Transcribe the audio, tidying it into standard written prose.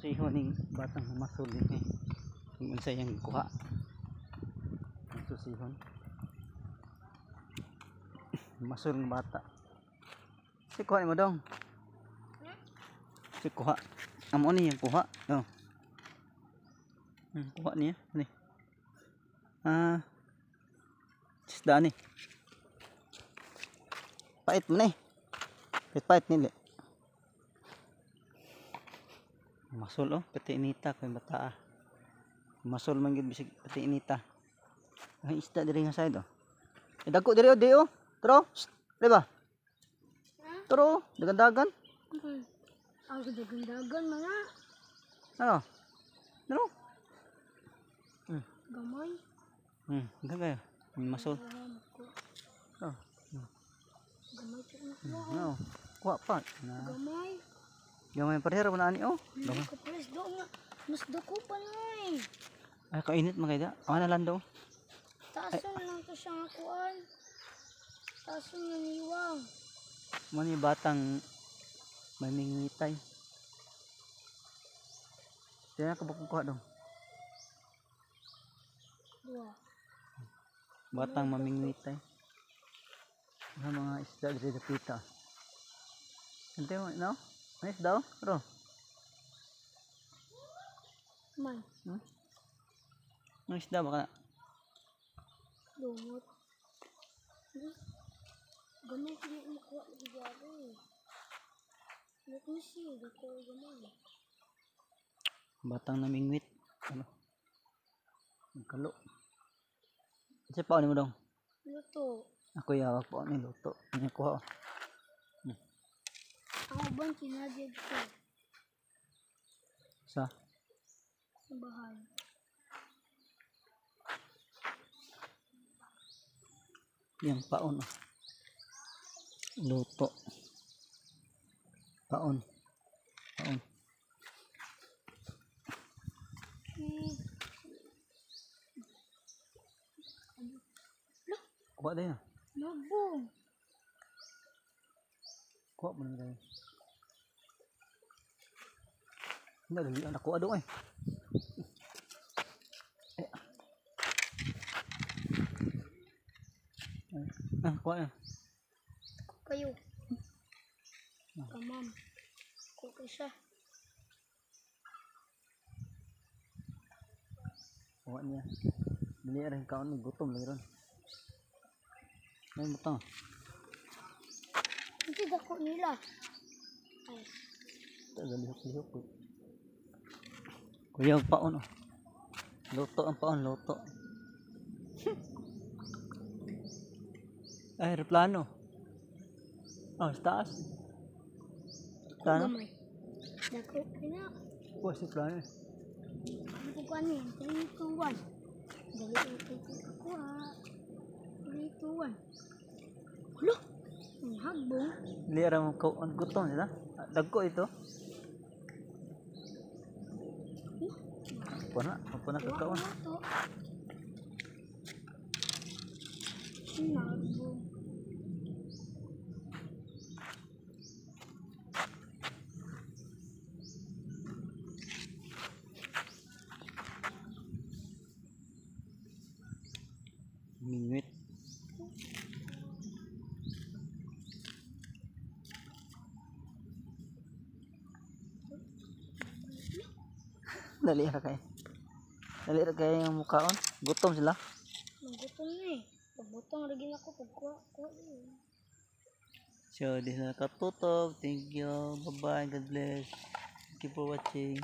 Susihon ning batang masol din eh. Kung unsa iyang kuha. Ang susihon. Masol ng bata. Si kuha nimo dong. Si kuha. Amo ni yung kuha. Oh. Kuha niya. Ni. Ah. Isda ni. Pait mo ni. Pait nili. Masol oh, pati inita kay bata ah. Masol man gyud bisag pati inita. Ang isda diri nga side oh. Eh, dagko diri oh, di oh. Tro. Shh, di ba? Tro, dagan-dagan. Ang dagan-dagan mga Ano? Tro. Gamay. Dagan kayo. Masol. Oh. Gamay ko na. No. Kuha pa. Na. Gamay. Gamay parehara mo na ani oh. Gamay. Kapares do nga. Mas dako pa na eh. Ay kainit man kay da. Awa na lang daw. Taason lang to siya nga kuan. Taason nga niwang. Mo ni batang mamingwitay. Kaya ka ba kuha dong? Dua. Batang mamingwitay. Ang mga isda diri dapita. Ante mo, no? May isda oh, bro. Man. May isda ba kana? Lumot. Gamay ko na makuha lagi gabo eh. Let me see. Dako gamay. Batang namingwit. Ano? Nagkalo. Kasi paano mo dong? Luto. Ako yawag po ni luto. Ano kuha? Oh. Ang uban kinadya ko Sa sa bahay. Yang paon. Oh. Luto. Paon. Paon. Kuha tayo. Magbong. Kuha mo na tayo. Hindi, dali. Nakuha doon eh. Eh. Ah, kuha na. Kayo. Kamam. Kuha siya. Kuha niya. Dali rin kaon. Gutom lagi ron. May butang. Hindi dako nila. Ay. Tagal lihok-lihok. Kuya, ang paon oh. Luto ang paon, luto. Ay, aeroplano. Oh, sa taas. Plano? Gamay. Dako na. Oh, sa plano. Ano ko kanin? 3, 2, 1. Dali ko kuha. 3, 2, 1. Hala! Ang hagbong. Lira mo ko ang gutom sila. Dagko ito. Ako na kakaon. Luto. Ang hagbong. Mingwit. Dali ra kay. Dali ra kay yung mukhaon. Gutom sila. Magutom na eh. Pagbutang rin ako pagkuha. Kuha yun. So, this na katutob. Thank you. Bye-bye. God bless. Thank you for watching.